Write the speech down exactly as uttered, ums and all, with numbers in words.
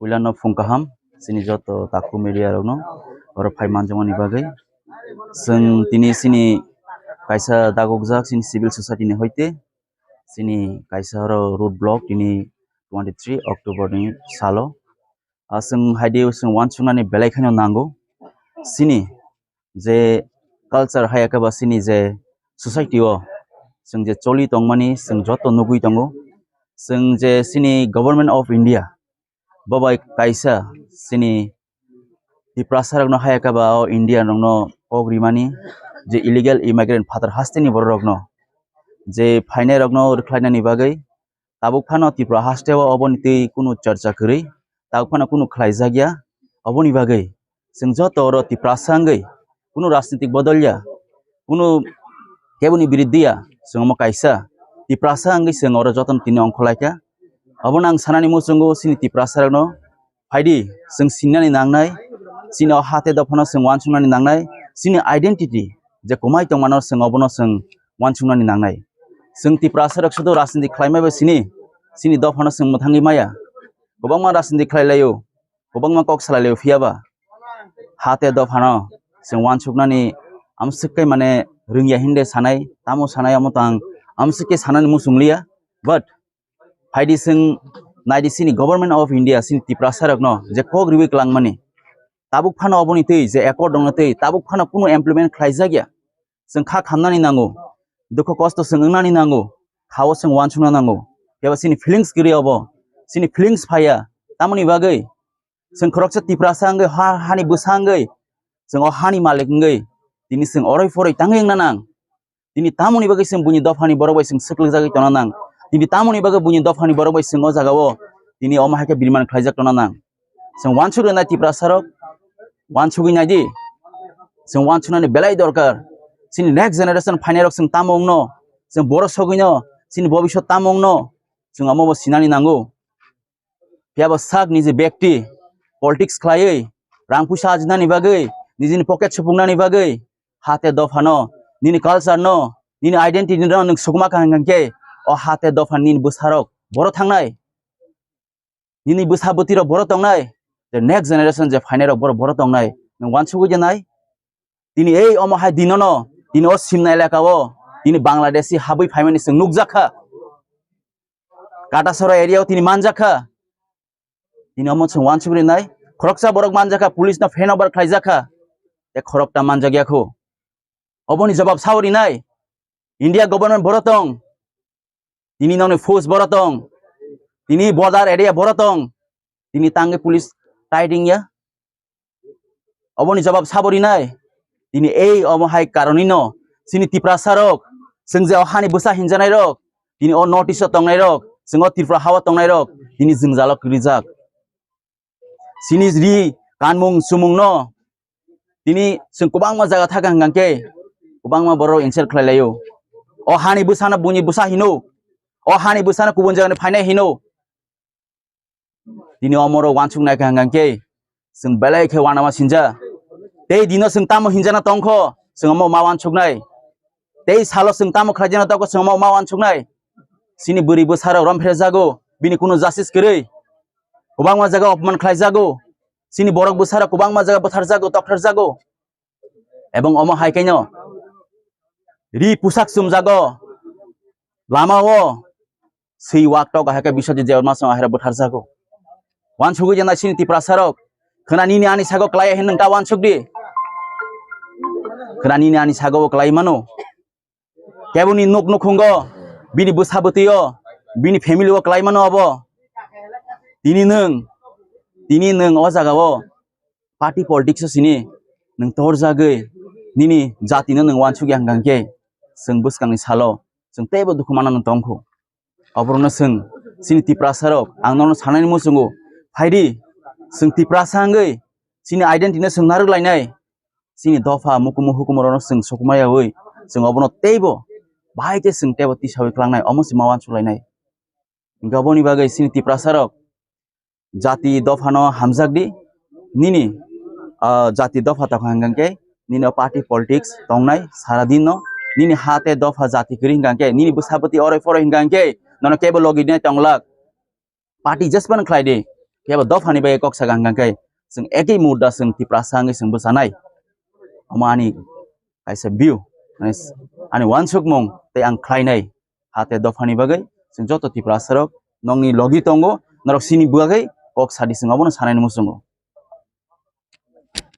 Pilano phung kaham, chini joto taku media rokno, oro phai manjakmani bagwi. Chwng tini chini kaisa dagokjak chini civil society ni hoite, chini kaisa oro road block tini twenty three October ni salo. Ah, chwng haidi chwng uansuknani belai kheno nango. Chini je culture hai khe ba chini je society o chwng je choli tongmani chwng joto nugwi tongo. Chwng je chini Government of India bo bai kaisa chini Tiprasa rokno hai khe ba o India rokno kok rimani je illegal immigrant phatar hasteni borok rokno je phainai rokno rwkhlainani bagwi tabuk phano Tripura hasteo oboni twi kunu chorcha kwrwi, tabuk phano kunu khlaijakya. Oboni bagwi chwng joto oro Tiprasa wngwi kunu rajnitik bodolya, kunu keboni biruddhiya, chwng omo kaisa Tiprasa wngwi chwng oro jotono tini ongkhorlaikha. Obono ang sanani muchungo chini Tiprasa rokno phaidi, chwng sinani nangnai, chini o hate dophano chwng uansuknani nangnai, chini identity je kwmai tongmano chwng obono chwng uansuknani nangnai. Chwng Tiprasa rok sudu rajniti khlaimai bai sini, chini dophano chwng mwthangwi maya. Kwbangma rajniti khlai laio, kwbangma kok salai laio, phiya ba hate dophano chwng uansuknani amswk khe mane rwngya hinde sanai, tamo sanai omo tang amswk khe sanani muchung liya. But phaidi chwng naidi chini Government of India chini Tiprasa rokno je kok riwi kwlangmani, tabuk phano oboni twi je accord dongna twi tabuk phano kunu implement khlaijakya. Chwng kha khamnani nango, dukho kosto chwng wngnani nango, khao chwng uansukna nango. Phiya ba chini feelings kwrwi obo, chini feelings phaiya. Tamoni bagwi chwng khoroksa Tiprasa wngwi ha, hani bwsa wngwi chwng o hani malik wngwi tini chwng oroi phoroi tangwi wngna nang. Tini tamoni bagwi chwng buini dophani borok bai chwng swklugjagwi tongna nang. Tini tamoni bagwi buini dophani borok bai chwng o jagao tini omo hai khe biriman khlaijak tongna nang. Chwng uansuk rwnai Tiprasa rok, uansugwi naidi. Chwng uansuknani belai dorkar. Chini next generation phainai rok chwng tamo wngno, chwng borok sogwino, chini bobiswt tamo wngno, chwng omo bo sinani nango. Phiya bo sak niji bekti politics khlaiwi, rang puisa ajinani bagwi, nijini pocket supuknani bagwi, hate dophano, nini culture no, nini identity no nwng sukma kaham khe, o hate dopha nini bwsarok boro thangnai. Nini bwsa bwtwi rok boro tongnai. The next generation je phainai rok boro, boro tongnai. Nwng uansugwi je nai. Tini ei omo hai dinono, tini o Simna elaka o, tini Bangladeshi habwi phaimani chwng nukjakha. Katasora area o tini manjakha. Tini omo chwng uansugwi nai. Khoroksa borok manjakha, police no fan over khlaijakha. Te khorokta manjakya kho. Oboni jawab sao rinai. India government boro tong. Tini nokni force boro tong. Tini border area boro tong. Tini tangwi police tai ringya. Oboni jawab sabo rinai. Tini ei omo hai karonino chini Tiprasa rok, chwng je o hani bwsa hinjanai rok, tini o North East o tongnai rok, chwng o Tripura ha o tongnai rok, tini jwngjalo kwrwijak. Chini ri kanmung chumungno tini chwng kwbangma jaga thaka hwnkha khe kwbangma borok insult khlai laio. O hani bwsano buini bwsa hino, o hani bwsano kubun jagani phainai hino. Tini omoro uansuk nai kha hwnkha khe chwng belai khe uanama sinja. Tei dino chwng tamo hinjana tongkho, chwng omo ma uansuknai. Tei salo chwng tamo khlaijana tongkho, chwng omo ma uansuknai. Chini bwrwi bwsarok romphre jago, bini kunu justice kwrwi. Kwbangma jaga opman khlai jago. Chini borok bwsarok kwbangma jaga bwthar jago, tokthar jago. Ebong omo hai khe no ri pusak chumjago, lama o swi wak tok hai khe biswajit debbarma song ahera bwthar jago. Uansugwi je nai chini Tiprasa rok, khwna nini ani sago klai hin nwng ta uansuk di. Khwna nini ani sago o klai mano. Keboni nuk nukhungo, bini bwsa bwtwi o, bini family o klai mano obo. Tini nwng, tini nwng o jaga o party politics o sini nwng torjagwi nini jati no nwng uansukya hwnkha khe chwng bwskangni salo chwng teibo dukhu manna tongkhu. Oborokno chwng chini Tiprasa rok ang nono sanani muchungo phaidi chwng Tiprasa wngwi chini identity no chwng narwk lainai. Chini dopha mukumu hukumu rokno chwng sokma yaui chwng obono teibo bahai khe chwng teibo tisaui kwlangnai omo se ma uansuk lainai. Hwnkhe oboni bagwi chini Tiprasa rok jati dophano hamjak di, nini, ah, jati dopha tokha hwnkha khe nini o party politics tongnai sara din no, nini ha tei dopha jati kwrwi hwnkha khe nini bwsa bwtwi oroi poroi hwnkha khe nono kebo logi nai tonglak. Party jespan khlai di, Phiya ba dophani bagwi kok sakha hwnkha khe chwng ekwi mudda chwng Tiprasa wngwi chwng bwchanai. Omo ani kaisa view, mane ani uansukmung tei ang khlainai. Hate dophani bagwi chwng joto Tiprasarok nokni logi tongo, norok chini bagwi kok sadi chwng obono sanaini muchungo.